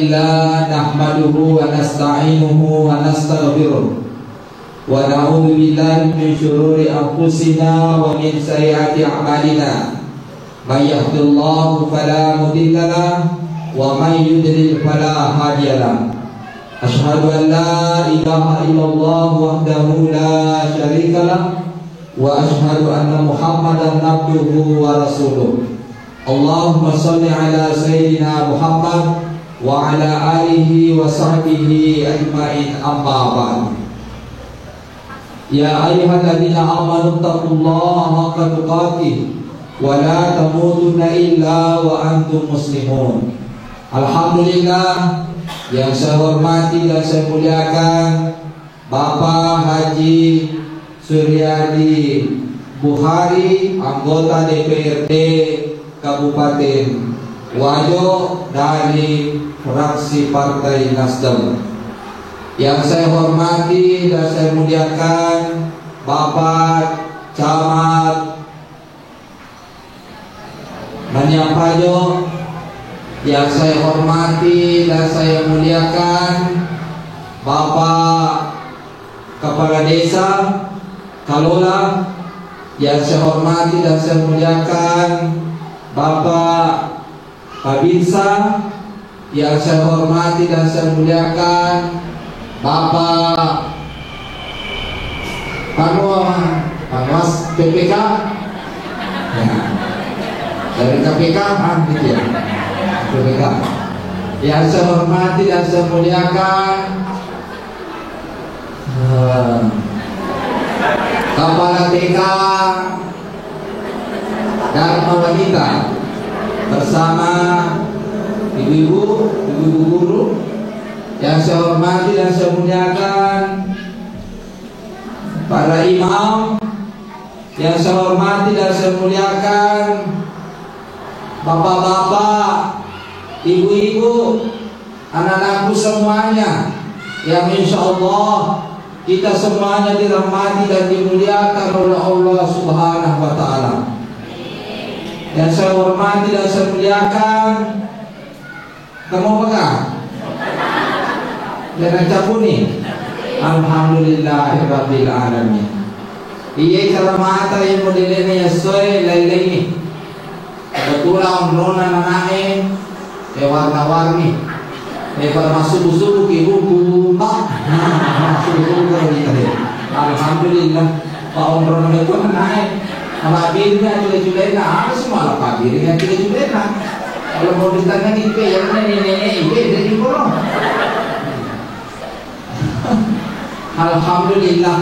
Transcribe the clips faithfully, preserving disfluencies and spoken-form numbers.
لله نحمده ونستعينه ونستغفره، ونعوذ بالله من شرور أنفسنا ومن سيئات أعمالنا. من يهد الله فلا مضل له، ومن يضلل فلا هادي له. أشهد أن لا إله إلا الله وحده لا شريك له، وأشهد أن محمدا عبده ورسوله. اللهم صل على سيدنا محمد وعلى آله وصحبه أجمعين، أما بعد. يا أيها الذين آمنوا اتقوا الله حق تقاته ولا تموتن إلا وأنتم مسلمون. Alhamdulillah, yang saya hormati dan saya muliakan Bapak Haji Suryadi Buhari, anggota D P R D Kabupaten Wajo dari fraksi Partai Nasdem. Yang saya hormati dan saya muliakan Bapak Camat Maniampajo, yang saya hormati dan saya muliakan Bapak Kepala Desa Kalola, yang saya hormati dan saya muliakan Bapak Babinsa, yang saya hormati dan saya muliakan Bapak Panua-, Panuas P P K. Ya. Dari K P K, ah, gitu ya. P P K. Yang saya hormati dan saya muliakan Eh, Kepala T K Dharma Wanita bersama ibu-ibu, ibu-ibu guru yang saya hormati dan saya muliakan, para imam yang saya hormati dan saya muliakan, bapak-bapak, ibu-ibu, anak-anakku semuanya, yang insya Allah kita semuanya dirahmati dan dimuliakan oleh Allah Subhanahu wa Ta'ala. Yang saya hormati dan saya muliakan, kamu pegang? Dan capuni. Alhamdulillahirabbil alamin. Iya, cara mata yang modelnya ya soe lain-lain. Kebetulan onrona nanae, eh, warna-warni. Eh, pada masuk-masuk ke buku, Pak. Nah, masuk-masuk ke kita deh. Alhamdulillah. Pak onrona itu nanae. Apa dirinya cule-culena? Apa semua apa dirinya cule-culena? Kalau mau ditanya di P, yang nenek-nenek, ibe, jadi kono. Alhamdulillah.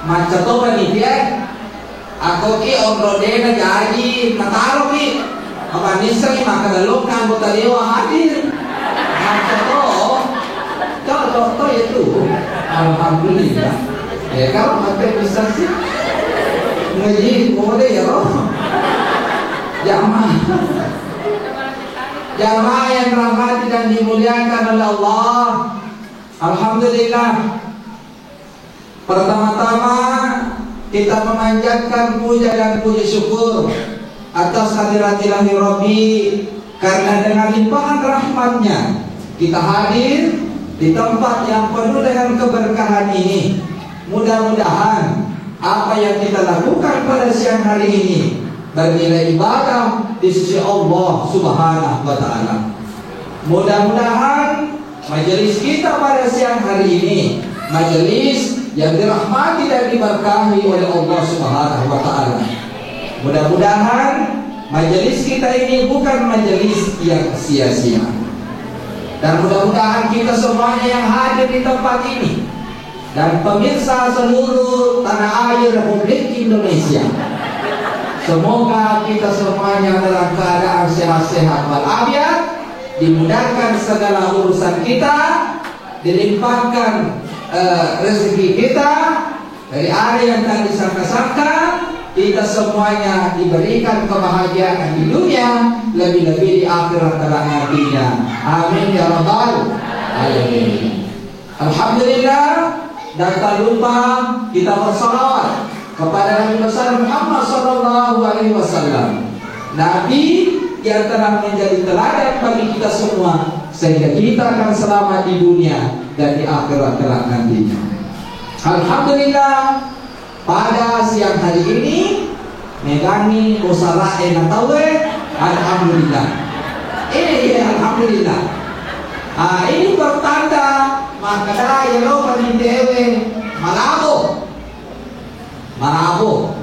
Macca to panitia. Ako ki onro dena jaji nataro ki. Apa nissengi makkeda lokka anggota dewan hadir. Macca to. To, to, to, ya tu. Alhamdulillah. Ya, kalau mate bisa sih. Ngaji, boleh ya, Roh. Jamaah. Jamaah yang dirahmati dan dimuliakan oleh Allah. Alhamdulillah. Pertama-tama, kita memanjatkan puja dan puji syukur atas hadirat ilahi Rabbi, karena dengan limpahan rahmatnya kita hadir di tempat yang penuh dengan keberkahan ini. Mudah-mudahan apa yang kita lakukan pada siang hari ini bernilai ibadah di sisi Allah Subhanahu wa Ta'ala. Mudah-mudahan majelis kita pada siang hari ini, majelis yang dirahmati dan diberkahi oleh Allah Subhanahu wa Ta'ala. Mudah-mudahan majelis kita ini bukan majelis yang sia-sia. Dan mudah-mudahan kita semuanya yang hadir di tempat ini dan pemirsa seluruh tanah air Republik Indonesia, semoga kita semuanya dalam keadaan sehat-sehat walafiat, dimudahkan segala urusan kita, dilimpahkan, eh, rezeki kita dari arah yang tak disangka-sangka, kita semuanya diberikan kebahagiaan di dunia, lebih-lebih di akhirat kelak nantinya. Amin ya rabbal alamin. Alhamdulillah, dan tak lupa kita bersalawat kepada Nabi besar Muhammad sallallahu alaihi wasallam. Nabi yang telah menjadi teladan bagi kita semua, sehingga kita akan selamat di dunia dan di akhirat kelak nantinya. Alhamdulillah, pada siang hari ini, megani bosara'e na tauwe, alhamdulillah. Ini, iya, alhamdulillah. Ah, ini pertanda makkeda yelo panitewe malabo. Marabo.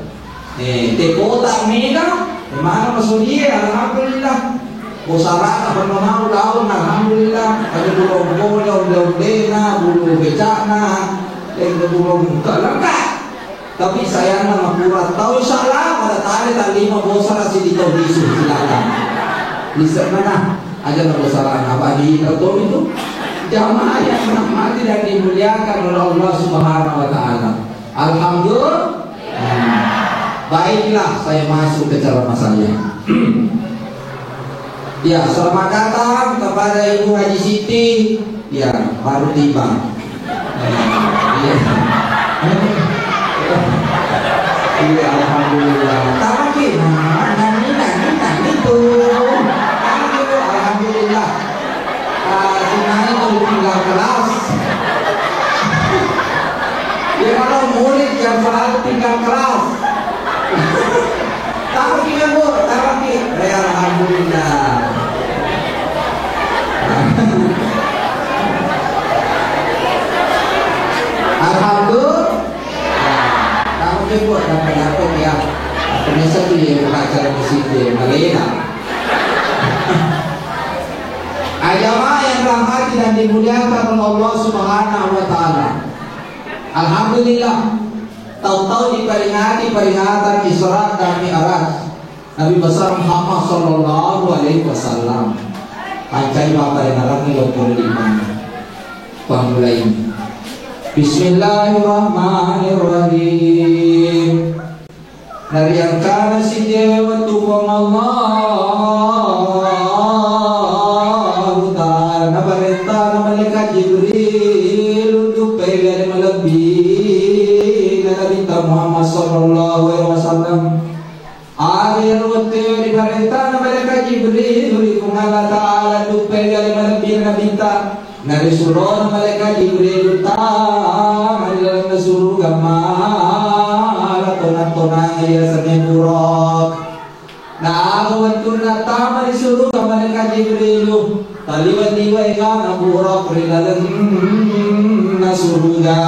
Eh, te kota mega, te mana masudie, alhamdulillah. Bosarana penonau daun, alhamdulillah. Ada bulong pole, onde-ondena, bulu becakna, eh, bulong lengkap. Tapi sayangna mapura tau, insyaallah, pada tali tak lima bosara sidi tau bisu, silakan. Bisa mana? Aja na bosarana, apa di tau itu? Jamaah yang dirahmati dan dimuliakan oleh Allah Subhanahu wa Ta'ala. Alhamdulillah. Baiklah, saya masuk ke ceramah saya. Ya, selamat datang kepada Ibu Haji Siti. Ya, baru tiba. Ya. Iya, alhamdulillah. Tapi, nah, nani, nani, nani tuh. Alhamdulillah. Ah, si Nani tuh tinggal kelas. Dia kalau murid yang selalu tinggal kelas. Taruh ki, Bu, taruh ki. Ya, alhamdulillah. Alhamdulillah. Taruh ki, Bu, dapat-dapat ya. Pemirsa tuh ya, buka acara musik dia, Malena. Jamaah yang dirahmati dan dimuliakan oleh Allah Subhanahu wa Ta'ala. Alhamdulillah, tau-tau diperingati peringatan Isra dan Mi'raj Nabi besar Muhammad sallallahu alaihi wasallam. Pancai Bapak yang narang lo pun lima. Pamulai. Bismillahirrahmanirrahim. Nariangkana siddi wettu Puang Allahu Ta'ala, naparentana malaikat Jibril untuk pegale malebbi Nabitta Muhammad sallallahu alaihi wasallam. Aga iyaro wettu riparentana malaikat Jibril ri Puang Allah Ta'ala untuk pegale malebbi Nabitta. Narisurona malaikat Jibril tama ri lalenna suruga mala tona-tona yasengnge Buraq. Na aga wettunna tama ri suruga malaikat Jibrilu, taliwa-liwa egana Buraq ri lalenna suruga.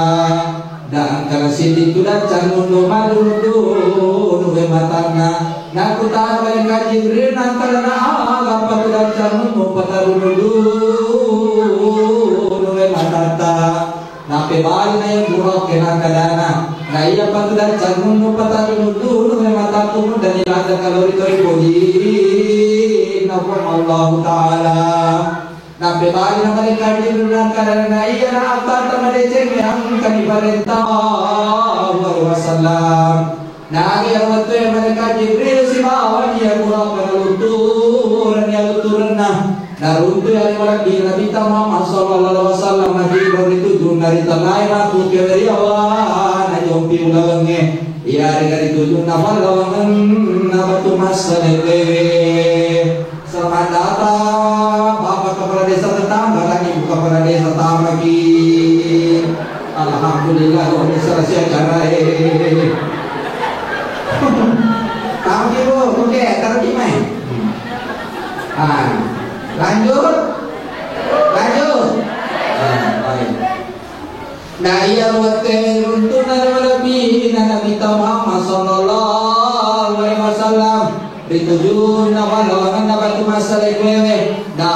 Da engkana siddi tu daccang nunnu madunu-dunu we matanna. Nakkutana malaikat Jibril, nakkeda na aga patu daccang nunnu patarunu-dunu we matatta. Nappebali na iya Buraq kenakkedana, na iya patu daccang nunnu patarunu-dunu we matattu muddani ladda kalori to ri pojinna Puang Allahu Ta'ala. Nappebali na malaikat Jibril nakkeda na iya na attanta madeceng engka diparenta sallallahu alaihi wasallam. Nagi iyaro wettu e malaikat Jibril sibawa iya Buraq naluntureng iya lunturenna. Naruntu iya ri malebbi Nabitta Muhammad sallallahu alaihi wasallam, natiba ri tujunna ri tennae matu ke ri Allah najompi ulawengnge. Iya ri tujunna pallawangenna batu massalewe. Selamat datang, Bapak Kepala Desa tetangga dan Ibu Kepala Desa tamaki. Alhamdulillah, kok bisa selesai acara, eh. Tamaki, Bu, oke, taruh di mai. Ah, lanjut. Lanjut. Ah, baik. Na iyaro wettu e runtu'na ri malebbina Nabitta Muhammad sallallahu alaihi wasallam, ri tujunna pallawangenna batu massalewewe, na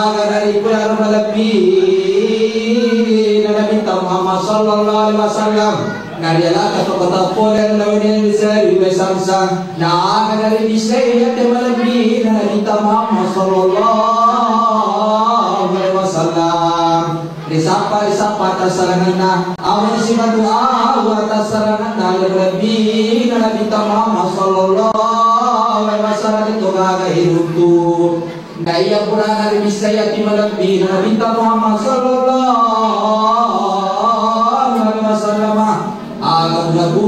aga naripuai ri malebbina Nabitta Muhammad sallallahu alaihi wasallam, narialaka to kota pole ri lawenna ri Samsam, na aga naribissai iyate malebbina Nabitta Muhammad sallallahu alaihi wasallam. Risappa, risappa tassalangenna, awa sipatu awa tassalangenna, lebbi-lebbina Nabitta Muhammad sallallahu alaihi wasallam itu gaga iruntu. Na iya purana ribissai ati malebbi Nabitta Muhammad sallallahu alaihi wasallam. Aga munaku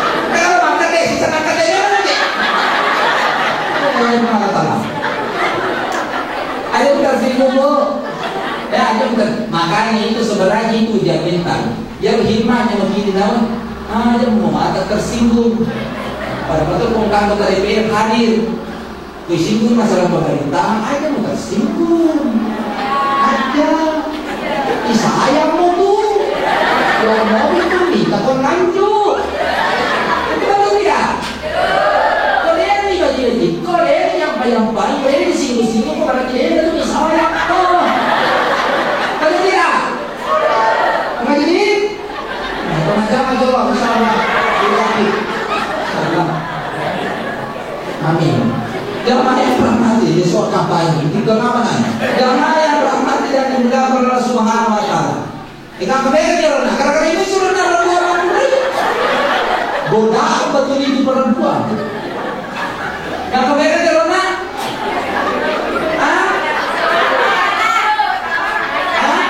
Kalau makan deh, sisa makan deh, jangan deh. Ayo, kita singgung, Bu. Ya, ayo, kita. Makanya itu sebenarnya itu dia minta. Yang hikmahnya begini, naon? Ah, dia mau mata tersinggung. Pada waktu kongkang kota D P R hadir. Tersinggung masalah pemerintahan, aja mau tersinggung. Aja. Ih, sayang mau tuh. Kalau mau itu minta kau lanjut. Itu betul tidak? Kalau dia nih bagi rezeki, kalau dia yang paling paling, kalau dia disinggung-singgung, kalau dia itu ih, sayang tuh. Betul tidak? Nggak jadi? Nah, teman-teman coba, insya Allah. Insya Allah. Amin. Jamaah yang rahmati, besok kampanye. Itu nama nanya. Jamaah yang rahmati dan dimuliakan oleh Allah Subhanahu wa Ta'ala. Ikan kebega dia orang. Gara-gara ini suruh naro dua orang. Godaan betul itu perempuan. Yang kebega dia orang. Hah? Hah?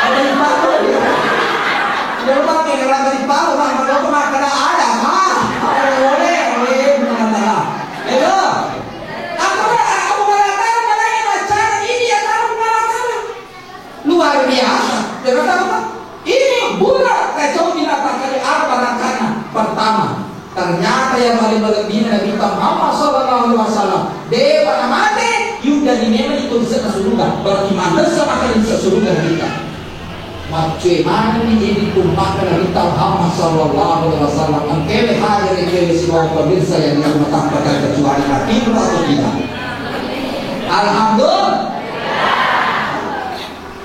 Ada di Palu, ya? Ya, lu pakai orang dari Palu, Bang. Kalau aku mah kena ada, Bang. Boleh, boleh, bukan masalah. Itu. Aku, aku mengatakan, makanya pacaran ini ya, aku mengatakan. Luar biasa. Dia kata apa? Ini budak kacau binatang kali apa langkahnya? Pertama, ternyata yang paling melebihi Nabi Muhammad sallallahu alaihi wasallam. Dia pernah mati, yudani memang itu bisa ke surga. Berarti manessa maka bisa surga kita. Accue manenni idi umma'na Nabitta Muhammad sallallahu alaihi wasallam. Engkae hadere kewe sibawa pemirsa yang di rumah tanpa terkecuali, hadir atau tidak? Alhamdulillah.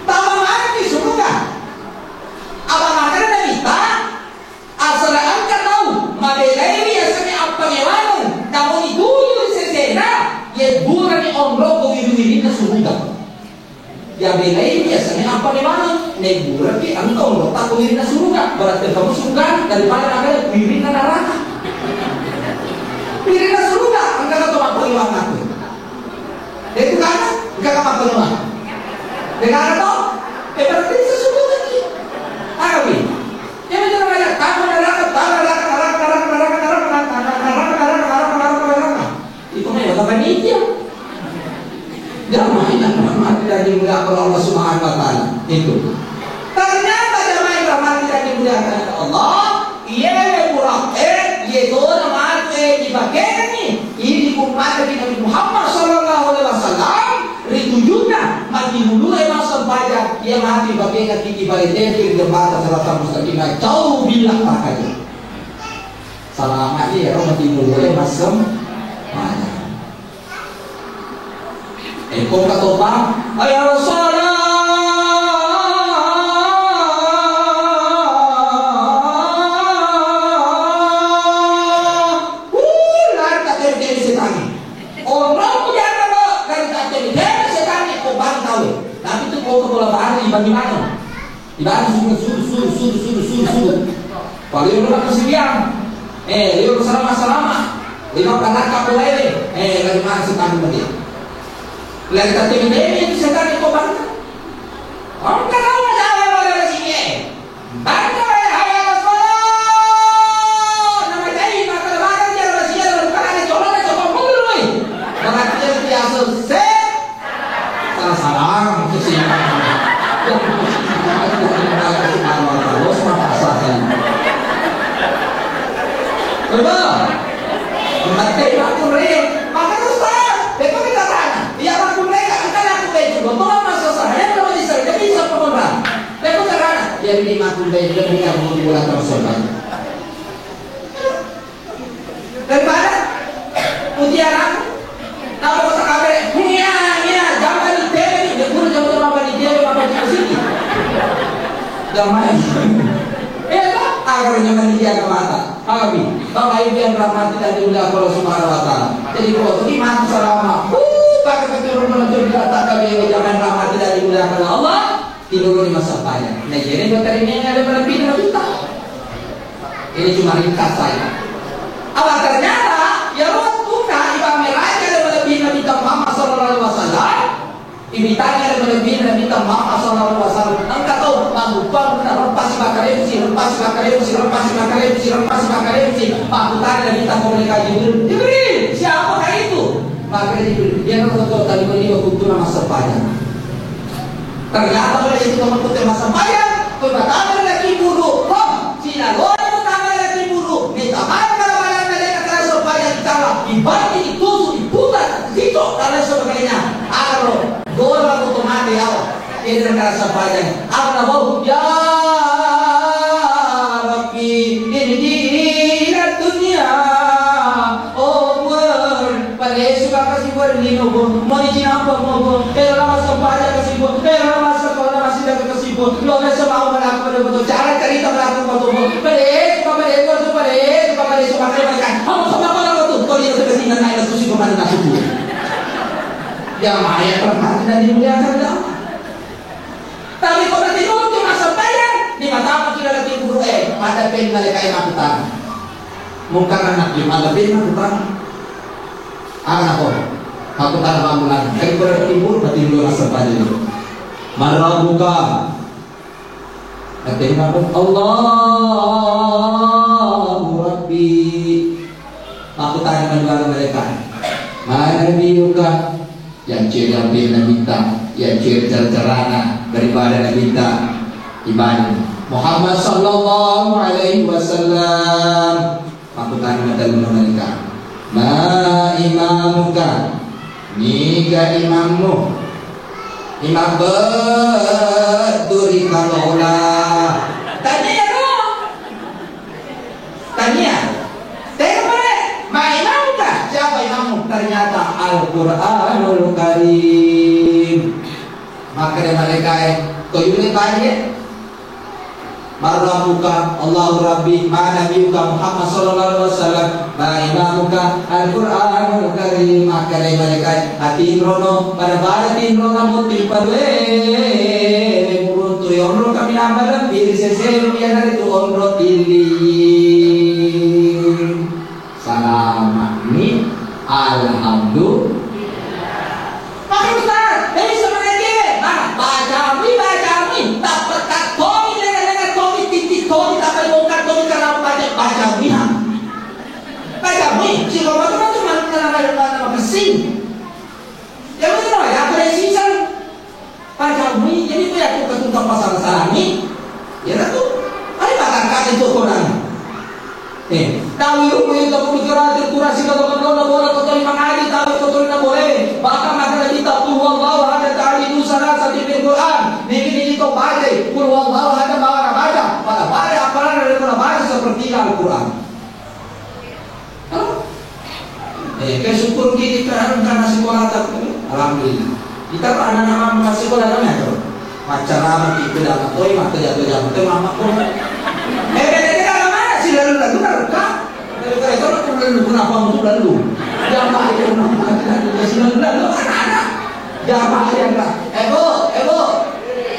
Tama manenni suruga. Apa makana Nabitta? Asala engka tau mabelaiwi yasengnge appangewaneng, namuni tuju ri sesena, yebburani onrong ko wiring-wirinna suruga. Yabelaiwi yasengnge appangewaneng, nebburaki engka onrotta ko wirinna suruga, berarti engka surugana daripada magana wirinna naraka. Wirinna suruga engka to mappangewaneng. Itu kan engka mappangewaneng. Dengan to? Eh, berarti sesungguhnya. Arabi. Itu memang panitia. Jamaah yang dirahmati dan dimuliakan oleh Allah Subhanahu wa Ta'ala. Itu. Ternyata jamaah yang dirahmati dan dimuliakan oleh Allah, iye pura, eh, iye tona matu, eh, dipakengi. Ini ummata Nabi Muhammad sallallahu alaihi wasallam, ri tujunna, mati dulu e massempajang, iya mati bakena kiki baleteri ri jembatan sirata mustaqim, jauh billah pakkaja. Salama iya ro mati dulu e massempajang. Eko katopa, ayo salat. Uh, lari tak teri-teri setan. Onrong ku jaka lo, dari tak teri-teri setan ko bantau. Tapi tu ko ke bola bali bagi mana? Di bali suruh, suruh, suruh, suruh, suruh, suruh, suruh. Kalau yang orang kesibian, eh, dia orang selama-selama, lima perangkap mulai, eh, dari mana setan tadi? Lagi tak teri-teri itu setan ko bantau. Engka tau majawa pada sini. Bangga ya, hayya ala shalah. Nama jai maka lemari dia lemari dia lemari bukan ada colok ada cokok mulu nih. Berarti dia biasa se. Salah-salah, itu sih. Coba. Mati aku re. Maka Ustaz, betul kita sana. Iya aku re, kan aku betul. Betul masa saya kalau bisa bisa pengurangan. Pekko carana, jadi lima puluh menit lebih yang mau dibuat sama saudara. Daripada mutiara, apa kota kabe, nia, nia, jangan di tele, dia guru jangan apa di tele, apa di sini. Jangan. Eh, apa? Agar jangan di dia mata. Kami, Bapak Ibu yang rahmati dan dimuliakan Allah Subhanahu wa Ta'ala. Jadi, kalau ini mati selama, uh, pakai keturunan cerita tak kami yang jangan rahmati dan dimuliakan Allah. Tinulungi massempajang. Nah, jadi buat tadi ini ada melebihi kita. Ini cuma ringkas saja. Apa ternyata ya waktu kan Imam Miraja ada melebihi Nabi Muhammad sallallahu alaihi wasallam. Ibitanya ada melebihi Nabi Muhammad sallallahu alaihi wasallam. Engkau tahu, mampu pun kita lepas bakar M C, lepas bakar M C, lepas bakar M C, lepas bakar M C. Mampu tanya Nabi tak mau mereka Jibril. Jibril, siapakah itu? Maka Jibril, dia nonton tadi melihat waktu nama sempajang. Ternyata pada itu teman putih masa payah, pertama lagi buruk, roh, sila roh pertama lagi buruk, minta maaf kalau malam mereka terasa payah ditala, dibanding ditusuk, diputar, dicok, dan lain sebagainya. Aro, dora aku mati ya Allah. Ini terasa payah. Apa mau? Ya Rabbi, ini di dunia. Oh, Tuhan. Palesu ka kasibuan lino bo, mani cinampa mo bo, ero lama sempaja kasibuan, ero lama sekolah masih daga kasibuan, lo mesa mau melaku pada betul, cara cerita melaku betul bo, palesu ka, palesu ka, palesu ka, palesu ka, palesu ka, kamu sama apa lama tuh, kau lihat ke sini naik ke susi kemana nak suku. Yang maya pernah tidak dimuliakan Allah. Tapi ko matinuntu massempajang, di matamu ki laleng kuburu e, maddeppeni malaeka'e makkutana. Mungkar Nakir, maddeppeni makkutana. Aga nako? Makkutana pammulang. Tapi ko laleng kuburu, matinuntu massempajang. Man rabbuka? Makkutana, Allahu Rabbi. Makkutana manuana malaeka'e. Man nabiyyuka? Yang ciri Nabitta, yang ciri cara-carana daripada Nabitta ibadah. Muhammad sallallahu alaihi wasallam. Makkutana madellu mereka, ma imamuka, niga imammu? Imam Beddu ri Kalola. Tania ro. Tania. Tega pale, ma imamka? Siapa imammu? Ternyata Al-Quranul Karim. Makkeda malaikae, ko yule baje? Man rabbuka? Allahu Rabbi. Ma nabiyuka? Muhammad sallallahu alaihi wasallam. Ma imamuka? Al-Quranul Karim. Makkedai malaikae, atinrono, pada-pada tinrona botting paduere muruntu, onro kaminang malebbi ri sesemu, iyanaritu onro tilli. Salama'ni, alhamdulillah. Maka Ustaz, eh, sebenarnya, nah, baca mi, baca mi, tak petak tomi, lena-lena tomi, titik tomi, tak bongkar tomi, karena baca, baca mi, ha. Baca mi, si bapak tu kan cuma nama, nama, nama kesing. Ya betul, ya, apa yang sisa? Pacamui, jadi ko yakko katungka pasala-salani, iyanatu, ale matakkani tu Quran. Eh, tawi rupa itu aku bicara Quran sila teman bola bola kotori mangaji, tawi kotori na boleh. Bahkan ada kita, qul huwallahu ahad, ta'awidzu salasati fil Quran. Niki niki to baca, qul huwallahu ahad, bawa na baca. Pada pada apalan ada na baca seperti Al-Quran. Eh, ke syukur kita karena sekolah tak, alhamdulillah. Kita anak-anak masih sekolah kan ya, tuh. Macarama kita dapat toy, mata jatuh jatuh toy, mama pun. Eh, eh, eh, eh, mana sih lalu lalu nak rekam? Tapi kalau itu aku lalu, kenapa untuk lalu? Jamaah itu kenapa? Lalu, lalu, lalu, anak-anak. Jamaah yang lah. Eh, Bu, eh, Bu.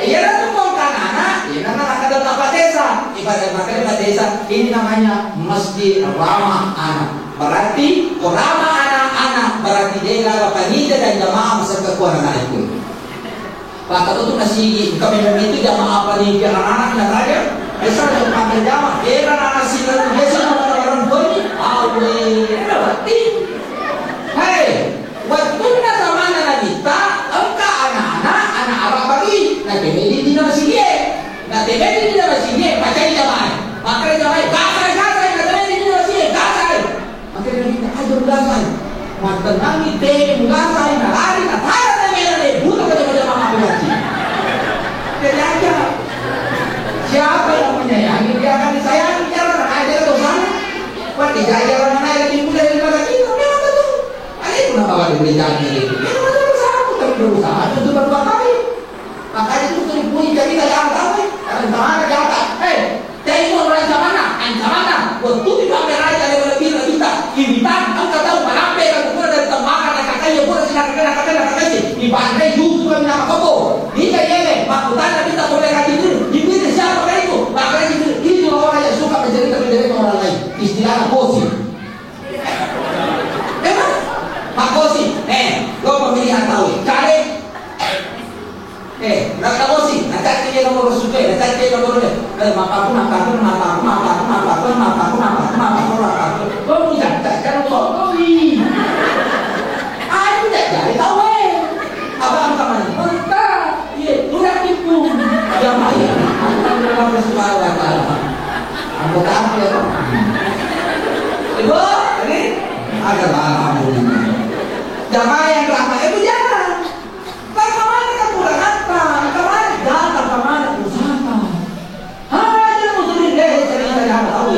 Iya, lah, tuh, mau kan anak. Iya, kan anak ada bapak desa. Ibarat makanya Pak Desa, ini namanya masjid ramah anak. Berarti, ko ramah anak-anak, berarti dia gaga panitia dan jamaah masuk ke kuah anak itu. Pak, kata tuh nasi, kami itu jamaah panitia anak-anak, nggak ada. Biasa ada pakai jamaah, era anak sih, lalu biasa ada orang tua ini, awe, berarti. Hei, wettunna zamanna Nabitta, engka ana-ana, ana Arab Badui, natemai dindinna masigie. Natemai dindinna masigie, pacai jamaah. Makkeda jamaah, "Gasai, gasai, natemai dindinna masigie, gasai." Makkeda Nabitta, "Aja mugasai." Mattenangngi teme mugasai, nalari, natara temena, de, buta pada jamaah mengaji. Jadi aja. Siapa yang menyayangi, dia akan disayangi, jangan ada dosanya. Wah, tidak, jangan naik lagi, mulai dari mana kita, memang betul. Ayo, kenapa ada berita ini? Ya, betul, sama, kita berusaha, itu berdua kali. Makanya itu sering bunyi cerita yang tahu, eh. Yang sama ada jatah. Eh, tengok orang sama mana? Yang sama mana? Waktu itu sampai raja dia lebih lebih tak. Kita, engka tau, malampe kan, pura dari tembakan, nak kakai, ya, pura sih, nak kakai, nak kakai, nak kakai sih. Di pantai, itu kan, nak apa? Ini kan, ya, eh, makutana kita boleh kaji dulu. Di siapa kan itu? Makanya itu, itu orang yang suka mencerita-mencerita orang lain. Istilahnya gosip. Memang? Makkosi. Eh, lo pemilihan tahu. Cari. Eh, nggak tahu sih. Nah, cari dia nomor suka. Nah, cari dia nomor dia. Eh, mapaku, mapaku, mapaku, mapaku, mapaku, mapaku, mapaku, mapaku, mapaku. Lo punya, cari kan lo. Ih. Aku tidak cari tahu, eh. Abang kamu mentah. Iya, udah tipu. Ya, baik. Allah Subhanahu wa Ta'ala. Anggota apa ya, Pak? Ibu, ini ada, alhamdulillah. Jamaah yang rahmat itu jangan. Kan kemana kekurangan, kan kemana gagal, kemana usaha. Hajal muslimin deh cerita jangan tahu.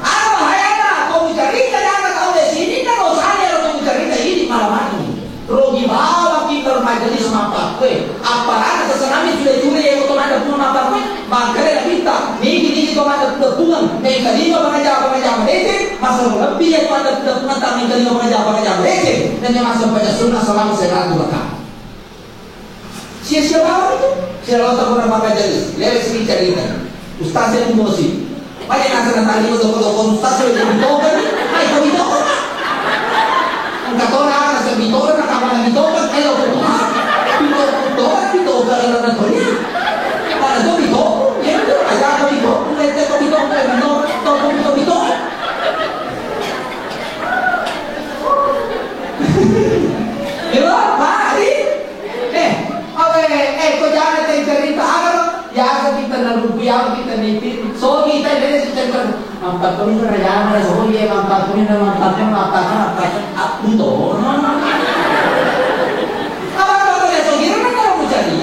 Apa bahayanya? Kau cerita jangan tahu deh sini kan usahanya kau cerita ini malam ini. Rugi bawaki bermajelis mappakkue. Apalagi sesenami cure-cure yang oto mada pun mappakkue. Makanya kita niki-niki to mada pun mengkalinga pengajar-pengajar madeceng. Masa lebih ya mada pun mata mengkalinga pengajar-pengajar madeceng. Dan yang masuk pada sunnah selama seratus rakaat. Sia-sia bawang itu. Sia lo tak pernah makan jadi. Lewat sini cerita. Ustaz yang emosi. Pada nasa na tali ko toko-toko, tak sudah jadi token. Hai, kau bitoken, Pak. Engka tona, nasa bitoken, nak kamu lagi token, ayo, aku token. Bitoken, token, bitoken, karena tonya. Pada tuh bitoken, ya itu, aja aku bitoken, nanti aku bitoken, bitoken, token, bitoken, bitoken. Iya, Pak, Ari. Eh, awe, eh, ko jana te cerita aga lo? Biasa kita narupu ya, kita nipi. So kita dari cerita. Mampa kami tu raja mana so ye, mampa kami na mampa kami, mampa kami, mampa kami. Aku to. Apa kau tu ya so kira nak kalau mencari?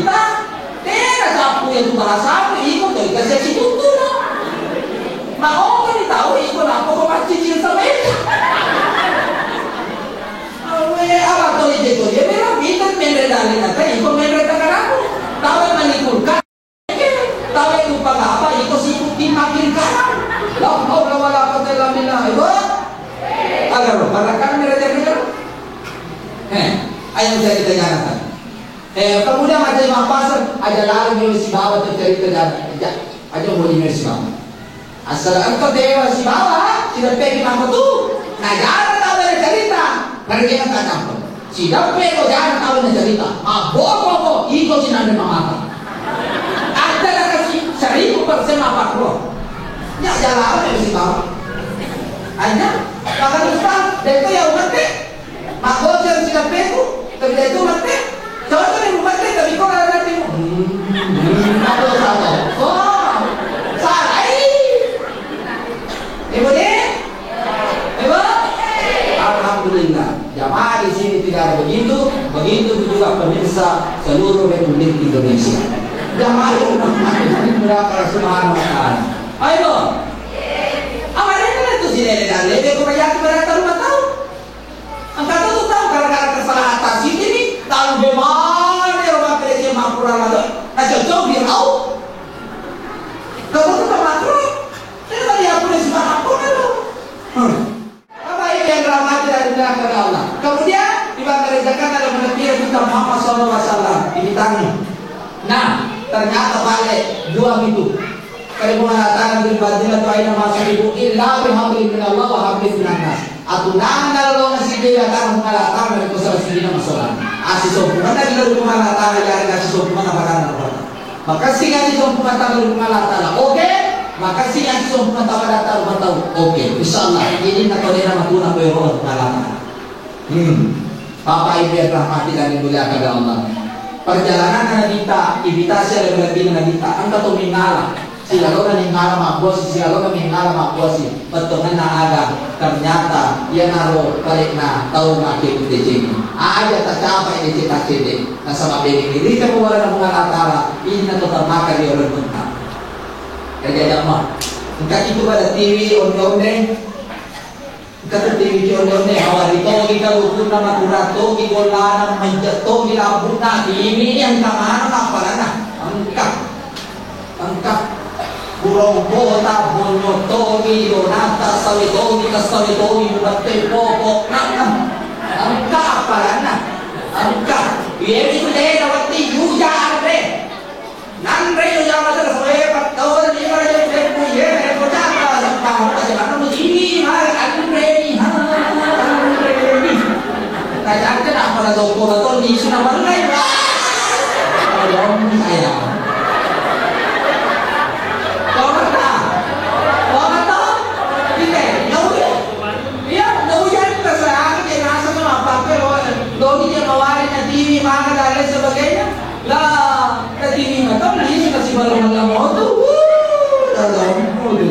Itu dia bilang, "Pinter menre dalil nata, iko menre takaramu." Tawe mani kulkas, tawe lupa apa, iko sibuk di makin kanan. La haula wala quwwata illa billah. Ibu? Agar lo, barakan menre dalil. Eh, ayo jadi tanya. Eh, kemudian ada Imam Pasar, aja lari dulu si bawa tuh cerita jalan. Aja, aja mau dengar si bawa. Asal engkau dewa sibawa, sidappeki makkuttu. Najara tau na carita, narekeng engka campur. Sidappe ko jana tau na carita, mabboko-boko, iko sinanre mamata. Ada na kasi seribu persen mappakro. Ya, jalan ya sibawa. Anya, maka ustaz, deto ya umat deh. Mabbocor sidappeku, tapi de' tu mette. Cocok ni mette, tapi ko ada mette. Hmm, hmm, apa salah? Oh, salah. Eh. Ibu ni? Ibu? Alhamdulillah. Jamaah di sini tidak ada begitu, begitu juga pemirsa seluruh Republik Indonesia. Jamaah yang dirahmati Allah Subhanahu wa Ta'ala. Ayo. Apa dia tu si Dede dan Dede, kau banyak berada rumah tahu? Engka tu tau gara-gara kesalahan tasiddini, tau de' maneng ro mappedeceng mappura lalo, na cocok di au. Kau tu tau makro, ini tadi aku di sebelah aku kan. Hmm. Bapak Ibu yang dirahmati dan dimuliakan Allah. Kemudian, di bangkai Jakarta ada menepi kita Muhammad sallallahu alaihi wasallam, dibitangi. Nah, ternyata balik dua pintu. Kalimu mengatakan bil batil atau aina masuk ibu illa bi hablin min Allah wa hablin min nas. Atunan kalau nasi dia datang mengalatan dari kusara sini masalah. Asi sombongan dari kusara datang dari asi sombongan apa kan apa. Maka sih ngasih sombongan dari kusara datang. Oke, maka sih ngasih sombongan dari kusara datang. Oke, insyaallah ini nak kau dia nama tuh nak kau yang kusara datang. Hmm. Bapak Ibu yang dirahmati dan dimuliakan oleh Allah. Perjalanan Nabitta, imitasi oleh Nabi Nabitta, engka to mingala. Silalona mingala mabbosi, silalona mingala mabbosi. Bettongenna aga, ternyata iyanaro palekna tau make deceng. Aja tacapai deceng taccede. Nasaba bene irita ko warana Puang Allah Taala, inna to tamaka ri orang mentah. Kerja jama. Engka itu pada T V onde-onde. Engka tu T V ki onde-onde, hawari togi kalukunna, makurang togi gollana, majja togi labbunna, T V ni engka maneng appalanna. Engka. Engka. Burong kota, bonyo togi, donata, sawe togi, kasawe togi, mubatte pokokna. Engka appalanna. Engka. Iye mi tu dena watti yuja anre. Nanre yo jama terus, eh, pattau ni mara je tempu ye, eh, kocak lah, sempang, aja mana musini, mara anre ni, ha, anre ni. Kacang kena pada toko, toko ni, suna mana ya? Tolong saya. Tolong tak? Tolong tak? Ini, ya udah. Iya, nda ujanna, terserah, dia rasa sama apa, apa, lo, lo dia mawari na T V, mana, dan lain sebagainya. Lah, na T V matu, na isu kasi malam-malam moto, wuh, dalam moto.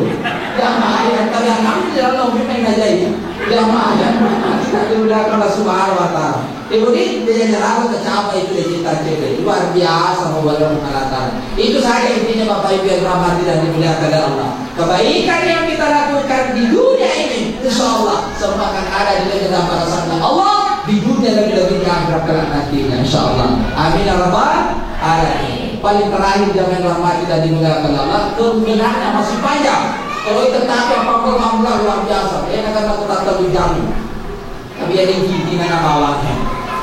Jamaah yang kalian ambil dalam memang aja ya. Jamaah yang kita dimuliakan Allah Subhanahu wa Ta'ala. Ibu ni, dia nyerah ke siapa itu dia cinta cewek. Luar biasa, mau Allah Taala. Itu saja intinya Bapak Ibu yang dirahmati dan dimuliakan oleh Allah. Kebaikan yang kita lakukan di dunia ini, insya Allah, semua akan ada di dalam balasan Allah di dunia dan lebih di akhirat kelak nantinya, insya Allah. Amin ya rabbal alamin. Paling terakhir, jamaah yang dirahmati dan dimuliakan Allah, kerugiannya masih panjang. Kalau kita tahu apa pun, alhamdulillah, luar biasa. Ya, karena kita tahu jamin. Tapi ya, intinya nama awalnya.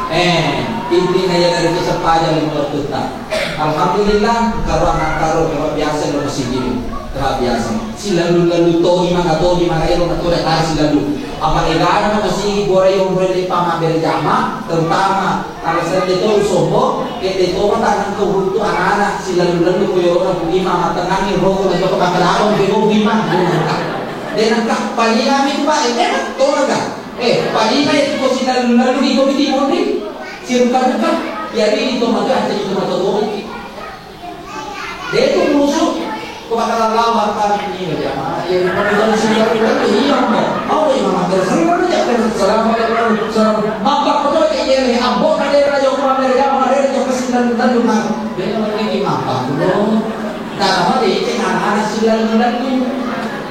Eh, intinya ya dari itu sepaja lima waktu tak. Alhamdulillah, kalau anak taruh, kalau biasa lo masih gini, kalau biasa. Si lalu-lalu togi maka togi maka ero maka togi tadi si lalu. Apa egana masih borai ombre di pama berjama, terutama alasan itu sombong, kita itu mata anak tuh untuk anak-anak si lalu-lalu koyo orang bima mata nangis rokok dan joko bakal abang bego bima. Dia nangka paling kami itu pak, eh, memang tolong dah. Eh, paling itu ko si lalu-lalu di komiti mondi. Si ruka-ruka, ya ini tomato aja itu tomato. Dia itu musuh. Ko bakal lawan kami ini jamaah. Ya, bukan si lalu-lalu iya, Mbak. Apa yang mama terus? Assalamualaikum. Salam. Maka betul ya, ya, ambo ada raja ko ada jamaah, ada raja ko si lalu-lalu, Mbak. Dia lagi maka belum. Nah, sama dia itu anak-anak si lalu-lalu.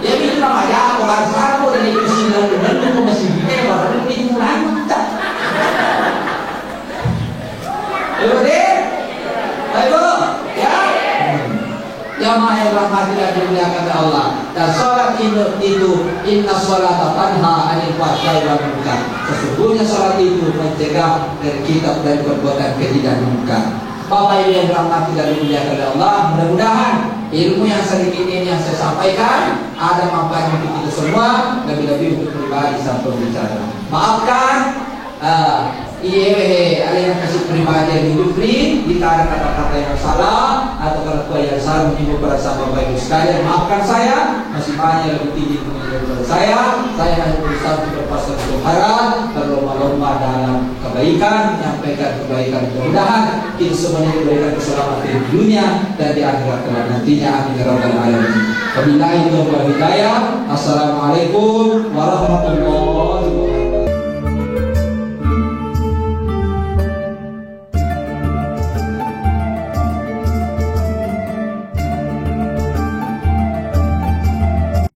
Jadi itu namanya aku rasa aku dari itu si lalu-lalu, aku masih bikin baru ini mantap. Jamaah yang rahmati dan dimuliakan oleh Allah. Dan salat itu, itu inna salata tanha anil fahsyai wal munkar. Sesungguhnya salat itu mencegah dari kita dari perbuatan keji dan munkar. Bapak Ibu yang rahmati dan dimuliakan oleh Allah, mudah-mudahan ilmu yang sedikit ini yang saya sampaikan ada manfaatnya untuk kita semua, lebih-lebih untuk pribadi sang pembicara. Maafkan, eh, iye, eh, alena kasi pribadi yang hidup ri, jika ada kata-kata yang salah atau kelakuan yang salah menyinggung perasaan Bapak Ibu sekalian, maafkan saya. Masih banyak lebih tinggi ilmu daripada saya. Saya hanya berusaha untuk berpasang suara, berlomba-lomba dalam kebaikan, menyampaikan kebaikan. Mudah-mudahan kita semuanya diberikan keselamatan di dunia dan di akhirat kelak nantinya. Amin ya rabbal alamin. Wabillahi taufiq wal hidayah. Assalamualaikum warahmatullahi